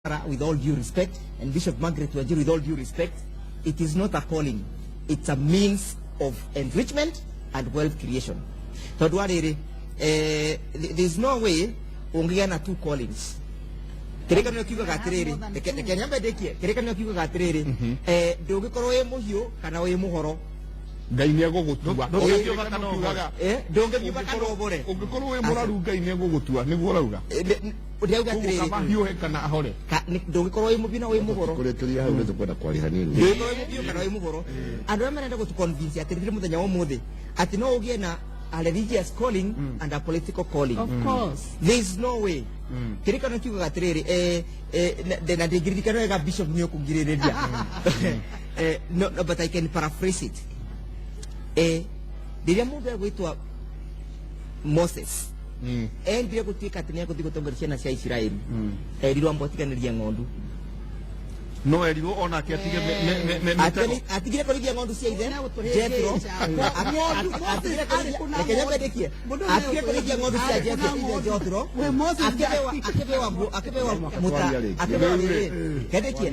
With all due respect, and Bishop Margaret Wanjiru, with all due respect, it is not a calling. It's a means of enrichment and wealth creation. Tondũ wa rĩrĩ, there's no way ũngĩgĩa na two callings. Kĩrĩkanĩro kiugaga atĩrĩrĩ, reke nyambe ndĩkie, kĩrĩkanĩro kiugaga atĩrĩrĩ, ndũngĩkorwo wĩ mũhiũ kana wĩ mũhoro. Ngai nĩ egũgũtua. Ndũngĩgiũka kana ũhore. Ndũngĩgiũka kana ũhore. Ũngĩkorwo wĩ mũraru, Ngai nĩ egũgũtua, nĩguo ũrauga? Ndĩrauga Koguo atĩrĩrĩ, kaba hiũhe kana ahore. Ndũngĩkorwo wĩ mũhiũ na wĩ mũhoro. Kũrĩkĩria hau nĩ tũkwenda kwaria hanini. Ndũngĩkorwo wĩ mũhiũ kana wĩ mũhoro. Andũ arĩa marenda gũtũ convince atĩ mũthenya wa ũmũthĩ atĩ no ũgĩe na a religious calling and a political calling. Of course. There is no way. Kĩrĩkanĩro kiugaga atĩrĩrĩ, na ndĩngĩririkana wega, Bishop nĩ ũkũngirĩrĩria. No, but I can paraphrase it. Rĩrĩa mũndũ egwĩtwa Moses endire gũtuĩka atĩ nĩ egũthiĩ gũtongoria ciana cia Isiraeli, erirwo ambo atiganĩrie ng'ondu. No erirwo onake atige mĩtego. Atigire kũrĩithia ng'ondu cia ithe Nĩegũtũhĩngĩca. Jethro. Ng'ondu, Moses arĩ kũna Reke nyambe ng'ondu. ndĩkie. Mũndũ Atigire kũrĩithia ng'ondu cia arĩ Jethro kũna ithe ng'ondu. Jethro. We Moses Akĩbewa mũta Twaria rĩngĩ. akĩbewa rĩrĩ kendĩkie.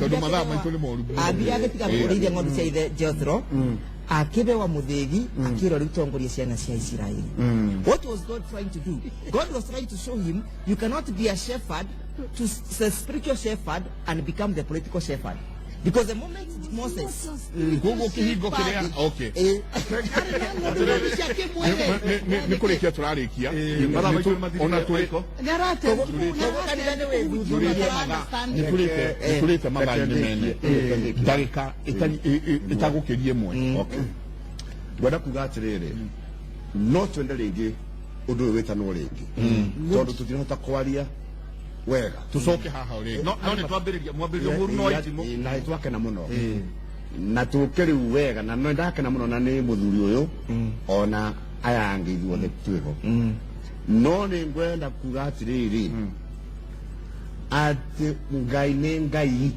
Tondũ mathaa maitũ nĩ moru. Athire agĩtiga kũrĩithia ng'ondu cia ithe Jethro, akĩbewa mũthĩgi, akĩrwo rĩu tongoria ciana cia Isiraeli. What was God trying to do? God was trying to show him you cannot be a shepherd to the spiritual shepherd and become the political shepherd, because the moment Moses Koguo kĩhingo kĩrĩa, okay. Ng'ondu cia kĩmwĩrĩ. Nĩ kũrĩkia tũrarĩkia. Mathaa maitũ nĩ mathirire, Ona tũrĩ Michael. Koguo kanitha nĩ wĩthuthuria. Nĩ tũrĩte mathaa-inĩ mene ndagĩka ĩtagũkĩria ĩmwe. Okay. Ngwenda kuga atĩrĩrĩ, no twende rĩngĩ ũndũ ũyũ wĩtanwo rĩngĩ, tondũ tũtirahota kwaria wega. Tũcoke haha rĩngĩ. No nĩ twambĩrĩria mwambĩrĩrio mũru no itimũ. Na nĩ twakena mũno na tũke rĩu wega, na no ndakena mũno na nĩ mũthuri ũyũ ona aya angĩ ithuothe twĩho. No nĩ ngwenda kuga atĩrĩrĩ, atĩ Ngai nĩ Ngai.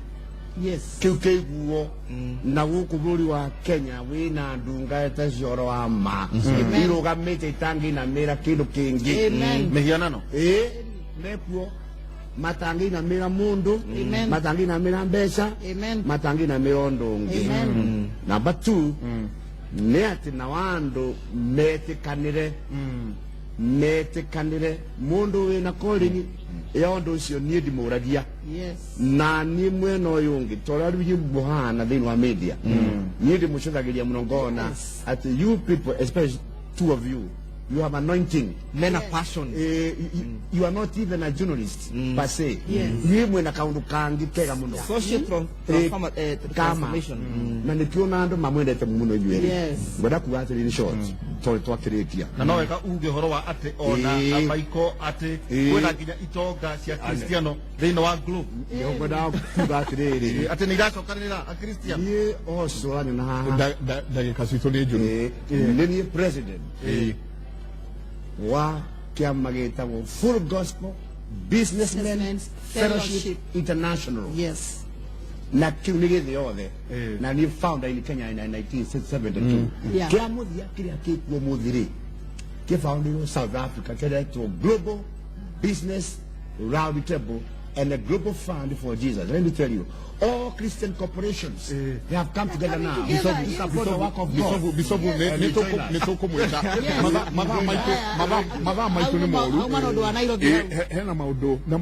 Kĩu kĩiguo na gũkũ bũrũri wa Kenya wĩna ndungata cia ũhoro wa ma irũgamĩte itangĩinamĩra kĩndũ kĩngĩ. Amen. Mĩhianano. Ĩĩ, mekuo matangĩinamĩra mũndũ, Amen. matangĩinamĩra mbeca, Amen. matangĩinamĩra ũndũ ũngĩ. Amen. Number two nĩ atĩ na andũ metĩkanĩre, metĩkanĩre mũndũ wĩna calling ya ũndũ ũcio, niĩ ndimũragia. Na niĩ mwena ũyũ ũngĩ, torĩa rĩu inyuĩ mũhana thĩinĩ wa media, niĩ ndĩmũcũthagĩria mũno, ngona atĩ you people, especially two of you, you have anointing. Men are passion. You are not even a journalist per se. Niĩ mwena kaũndũ kangĩ kega mũno. Social Kama transformation. Na nĩkĩo na andũ mamwendete mũno inyuĩ erĩ. Ngwenda kuga atĩrĩrĩ, short, tondũ twakĩrĩkia. Na no wega uge ũhoro wa atĩ ona Michael atĩ kwĩna nginya itonga cia Kristiano thĩinĩ wa globe. Nĩho ngwendaga kuga atĩrĩrĩ, Atĩ nĩ iracokanĩrĩra Akristiano. Niĩ ocio ũranyona haha, Ndagĩka citũ nĩ njũru. Nĩ niĩ president wa kĩama gĩtagwo Full Gospel Businessmen Businessmen's Fellowship Fellowship. International. Na kĩu nĩ gĩthĩ yothe, na nĩ founder in Kenya in 1972. Kĩa mũthia kĩrĩa kĩkuo mũthĩ rĩ, kĩfoundirwo South Africa, kĩretwo Global Business Round Table and a Global Fund for Jesus. Let me tell you, all Christian corporations, they have come together coming now together, to yes. support the work of God. Bicobu, nĩ tũkũmwĩta. Mathaa maitũ nĩ moru. Auma na ũndũ wa Nairobi hau. Hena maũndũ na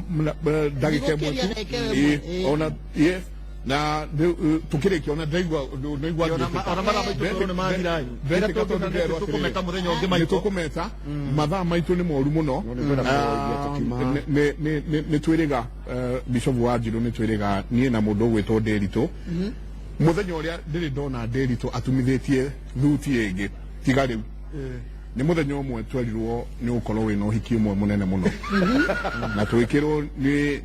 ndagĩka ĩmwe tu. Ndigũkĩria ndagĩka ĩmwe. Ona yes, na tũkĩrĩkia, ona ndaigua ndaigua Ona mathaa maitũ tondũ nĩ mathira. Ndetĩka tondũ nderwo atĩrĩrĩ, Tũkũmeta mũthenya ũngĩ, nĩ Michael. tũkũmeta, mathaa maitũ nĩ moru mũno. No nĩ ngwenda kũhoria tũkiuma. Nĩ twĩrĩga Bishop wa Njirũ, nĩ twĩrĩga niĩ na mũndũ ũgwĩtwo Ndĩritũ mũthenya ũrĩa ndĩrĩ ndona Ndĩritũ atumithĩtie thuti ĩngĩ tiga rĩu nĩ mũthenya ũmwe twerirwo nĩ ũkorwo wĩna ũhiki ũmwe mũnene mũno, na twĩkĩrwo nĩ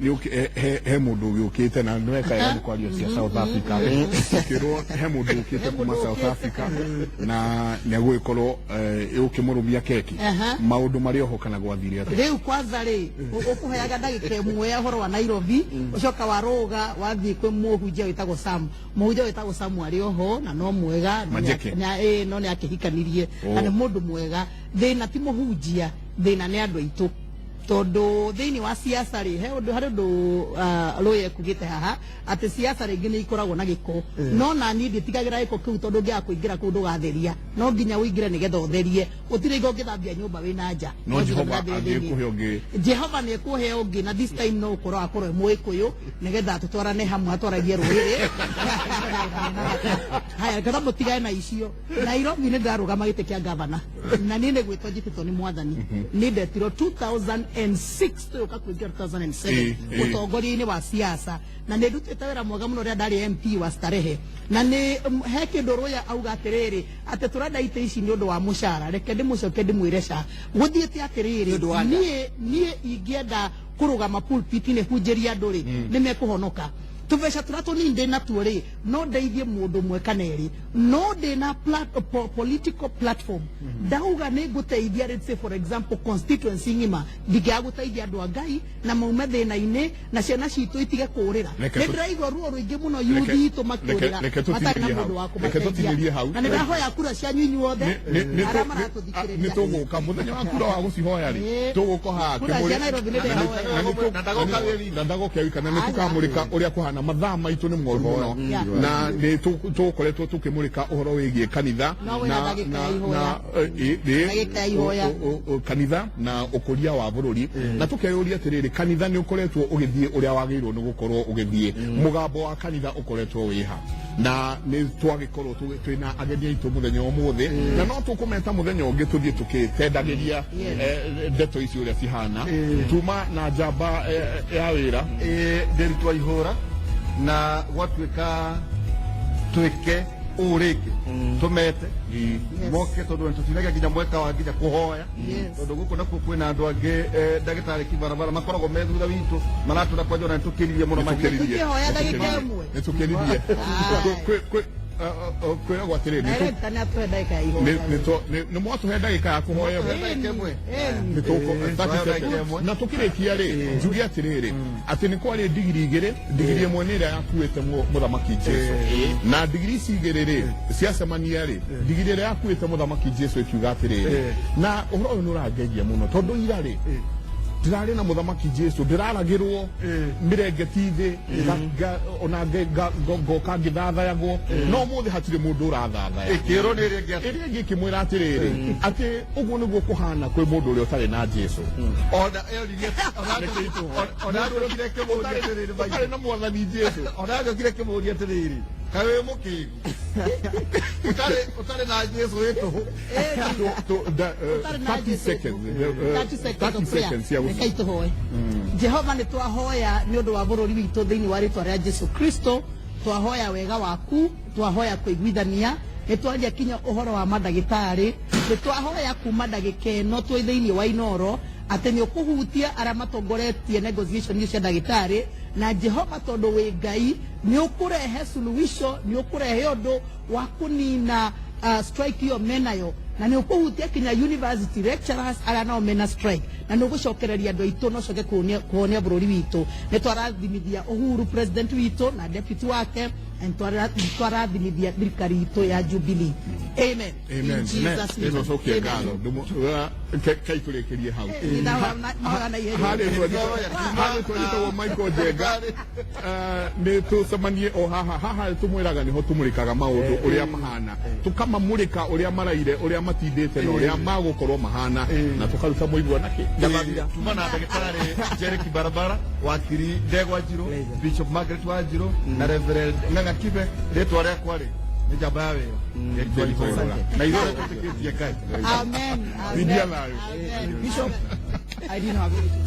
he mũndũ ũgĩũkĩte na nĩweka wega nĩ kwaria cia South Africa, tukĩrwo he mũndũ ũkĩte kuma South Africa na nĩ agũgĩkorwo ũkĩmũrũmia keki. Maũndũ marĩ oho kana gwathire atĩa? Rĩu kwanza rĩ, ũkũheaga ndagĩka ĩmwe ya ũhoro wa Nairobi, ũcoka warũga wathiĩ kwĩ mũhunjia wĩtagwo Sam. Mũhunjia wĩtagwo Sam arĩ oho na no mwega Majeke. Ĩĩ, no nĩ akĩhikanirie na nĩ mũndũ mwega. Thĩna ti mũhunjia, thĩna nĩ andũ aitũ. Tondu thiini wa siasa ri he undu hari undu Rũya ekugite haha ati siasa ringi ni ikoragwo na giko no na ni nditigagira giko kiu tondu ngiaga kuingira kuu ndugatheria no nginya uingire nigetha utherie utire ingo ngithambia nyumba wina nja No Jehova angĩkũhe ũngĩ. Jehova nĩ ekũhe ũngĩ na this time no ũkorwo akorwo e mũgĩkũyũ nĩgetha tũtwarane hamwe atwaragie rũrĩrĩ. Haya reke mũtigane na icio. Nairobi nĩ ndarũgama gĩtĩ kĩa gavana na niĩ nĩ gwĩtwo njĩtĩtwo nĩ mwathani. Nĩ ndetirwo 2006 tũgĩũka kũingĩra 2007 ũtongoria-inĩ wa siasa na nĩ ndutĩte wĩra mwega mũno rĩrĩa ndarĩ MP wa Starehe na nĩ he kĩndũ Rũya auga atĩrĩrĩ atĩ tũrenda itĩ ici nĩ ũndũ wa mũcara. Reke ndĩmũcoke ndĩmwĩre ca gũthiĩte atĩrĩrĩ niĩ ingĩenda kũrũgama pulpit-inĩ hunjĩria andũ rĩ nĩ mekũhonoka. Tũbeca tũrĩa tũnini ndĩ natuo rĩ no ndeithie mũndũ ũmwe kana erĩ no ndĩ na political platform ndauga nĩ ngũteithia let's say for example constituency ng'ima ndingĩaga gũteithia andũ a Ngai na maume thĩna-inĩ na ciana citũ itige kũrĩra. Nĩ ndĩraigua ruo rũingĩ mũno youth itũ makĩũrĩra matarĩ na mũndũ wa kũmateithia na nĩ ndahoya kura cianyu inyuothe arĩa maratũthikĩrĩria. Nĩ tũgũka mũthenya wa kura wa gũcihoya rĩ tũgũka haha kura cia Nairobi nĩ ndehoya na ndagoka wika na nĩ tũkamũrĩka ũrĩa kũhana mathaa maitũ nĩ moru mũno na nĩ tũkoretwo tũkĩmũrĩka ũhoro wĩgiĩ kanitha na kanitha na ũkũria wa bũrũri na tũkeyũria atĩrĩrĩ kanitha nĩ ũkoretwo ũgĩthiĩ ũrĩa wagĩrĩirwo nĩ gũkorwo ũgĩthiĩ mũgambo wa kanitha ũkoretwo wĩha na nĩ twagĩkorwo twĩna ageni aitũ mũthenya ũmũthĩ na no tũkũmeta mũthenya ũngĩ tũthiĩ tũkĩtendagĩria ndeto ici ũrĩa cihana tuma na njamba ya wĩra Ndĩritũ Waihũra na gwatuĩka twĩke ũũ rĩngĩ tũmete moke tondũ nĩtũtinagia nginya mweka wa nginya kũhoya tondũ gũkũ nakuo kwĩna andũ angĩ ndagĩtarĩ kibarabara makoragwo me thutha witũ maratũra kwanja ona nĩtũkĩririe mũno makĩria ndagĩka ĩmwe nĩtũkĩririe kwĩragwo atĩrĩrĩ nĩ mwatũhe ndagĩka ya kũhoya na tũkĩrĩkia rĩ njuge atĩrĩrĩ atĩ nĩ kwarĩ ndigiri igĩrĩ ndigiri ĩmwe nĩ ĩrĩa yakuĩte mũthamaki Jesu na ndigiri ici igĩrĩ rĩ ciacemania rĩ ndigiri ĩrĩa yakuĩte mũthamaki Jesu ĩkiuga atĩrĩrĩ na ũhoro ũyũ nĩ ũrangegia mũno tondũ ira rĩ ndirarĩ na mũthamaki Jesu ndĩraragĩrwo mĩrengeti thĩ ona ngoka ngĩthathayagwo no ũmũthĩ hatirĩ mũndũ ũrathathaya ĩkĩrwo nĩ ĩrĩa ĩngĩ ĩrĩa ĩngĩ ĩkĩmwĩra atĩrĩrĩ atĩ ũguo nĩguo kũhana kwĩ mũndũ ũrĩa ũtarĩ na Jesu ona eririe ona agĩũkire kĩmũria atĩrĩrĩ ũtarĩ na mwathani Jesu ona agĩũkire kĩmũria atĩrĩrĩ kaĩ wĩ mũkĩgu ũtarĩ na Jesu wĩ tũhũ 30 seconds reke itũhoe. Jehova nĩ twahoya nĩ ũndũ wa bũrũri witũ thĩinĩ wa rĩtwa rĩa Jesu Kristo twahoya wega waku twahoya kũiguithania nĩ twaria kinya ũhoro wa mandagĩtarĩ nĩ twahoya kuma ndagĩka ĩno twĩ thĩinĩ wa Inoro atĩ nĩ ũkũhutia arĩa matongoretie negotiation cia ndagĩtarĩ na Jehova tondũ wĩ Ngai nĩ ũkũrehe suluhisho nĩ ũkũrehe ũndũ wa kũnina strike iyo menayo na nĩ ũkũhutia kinya university lecturers arĩa nao mena strike na nĩ ũgũcokereria andũ aitũ na ũcoke kũhonia bũrũri witũ. Nĩ twarathimithia Uhuru president witũ na deputy wake twarathimithia thirikari itũ ya Jubilee. Amen. Amen. Nĩtũcokie ngatho kai tũrĩkĩrie hau harĩ twagĩtagwo Michael Njenga nĩ tũcemanie o haha haha tũmwĩraga nĩho tũmũrĩkaga maũndũ ũrĩa mahana tũkamamũrĩka ũrĩa maraire ũrĩa matindĩte na ũrĩa magũkorwo mahana na tũkaruta mũigua nakĩ tuma na ndagĩtarĩ Jerry Kibarabara wakiri Ndegwa Njirũ Bishop Margaret Wanjiru na Reverend Ng'ang'a Kibe rĩtwa rĩakwa rĩ nĩ njamba ya wĩra na ithuĩ tũtĩkĩtie Ngai. Amen. Amen. Bishop, I didn't have anything.